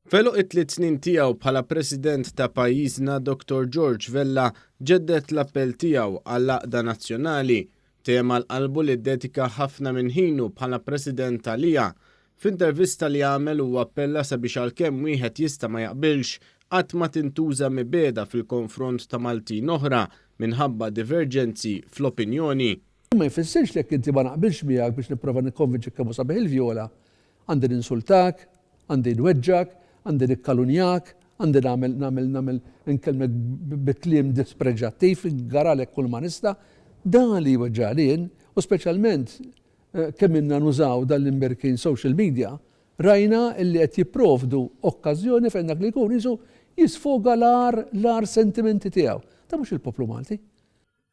F'għeluq it-tliet snin tiegħu bħala President ta' pajjiżna Dottor George Vella ġedded l-appell tiegħu għall-għaqda nazzjonali, tema għal qalbu li ddedika ħafna minn ħinu bħala President għaliha. F'intervista li għamel huwa appella sabiex għalkemm wieħed jista' ma jaqbilx, qatt ma tintuża mibegħda fil-konfront ta' Maltin oħra minħabba diverġenzi fl-opinjoni. Ma jfissirx li jekk inti ma naqbilx miegħek biex nipprova nikkonvinċik kemm hu sabiħ il-vjola, Għandi ninsultak, għandi nweġġgħek, għandi nikkalunjak, għandi nagħmel, nagħmel, nagħmel, inkellmek bi kliem dispreġjattiv, ingaralek kull ma nista'. Dan li jweġġagħni jien, u speċjalment kemm ilna nużaw dan l-imberkin social media, rajna illi qed jipprovdu okkażjoni fejn dak li jkun qisu jisfoga l-agħar, l-agħar sentimenti tiegħu. Dan mhux il-poplu Malti.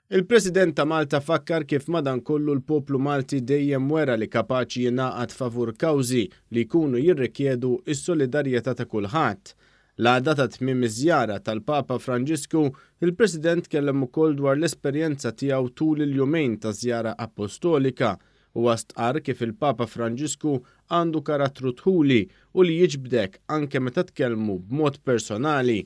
Il-President ta' Malta fakkar kif madankollu l-poplu Malti dejjem wera li kapaċi jingħaqad favur kawżi li jkunu jirrikjedu s-solidarjetà ta' kulħadd. L-għada ta' tmiem iż-żjara tal-Papa Franġisku, il-President tkellem ukoll dwar l-esperjenza tiegħu tul il-jumejn taż-żjara appostolika. Huwa stqarr kif il-Papa Franġisku għandu karattru dħuli u li jiġbdek anke meta tkellmu b'mod personali.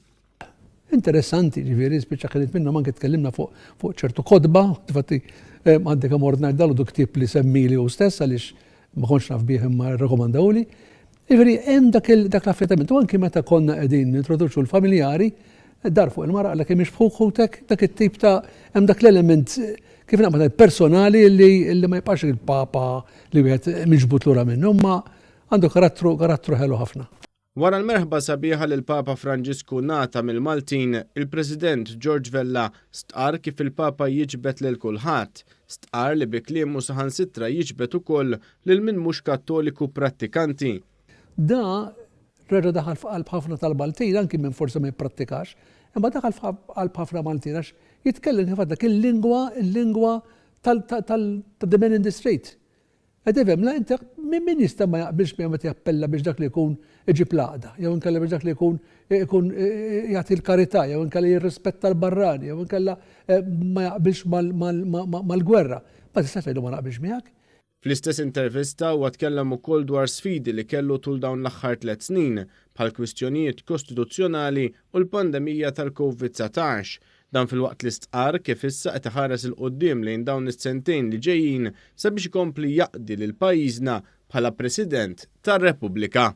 Interessanti, ġifieri, spiċċa kienet minnhom anke tkellimna fuq fuq ċertu kotba, infatti eh, għandi kemm ordnajt dal ktieb li semmili hu stess għaliex ma kontx naf bih imma rrakkomandawli. Ġifieri hemm dak dak l-affettament u anke meta konna qegħdin nintroduċu l-familjari, dar fuq il-mara qallek hemm ixbħuk ħutek, dak it-tip ta' hemm dak l-element kif naqbad personali li li ma jibqax il-papa li wieħed miġbud lura minnu, imma għandu karattru karattru ħelu ħafna. Wara l-merħba sabiħa li l-Papa Franġisku ngħata mill-Maltin, il-President George Vella stqarr kif il-Papa jiġbed lil kulħadd. Stqarr li bi kliemu saħansitra jiġbed ukoll lil min mhux Kattoliku prattikanti. Da reġa' daħal f'qalb ħafna tal-Maltin, anki min forsi ma jipprattikax, imma daħal f'qalb ħafna Maltin għax jitkellem kif għad dak il-lingwa, il-lingwa tal, tal, ta' the man in the street. Qed tifhem, la inti min jista' ma jaqbilx miegħu meta jappella biex dak li jkun iġib l-għaqda, jew inkella biex dak li jkun ikun jagħti l-karità, jew inkella jirrispetta l-barrani, jew inkella ma jaqbilx mal-gwerra. Ma tistax tgħidlu ma naqbilx miegħek. Fl-istess intervista huwa tkellem ukoll dwar sfidi li kellu tul dawn l-aħħar tlett snin, bħal kwistjonijiet kostituzzjonali u l-pandemija tal-Covid 19. Dan filwaqt li stqarr kif issa qed iħares 'il quddiem lejn dawn is-sentejn li ġejjin sabiex ikompli jaqdi lil pajjiżna bħala President tar-Repubblika.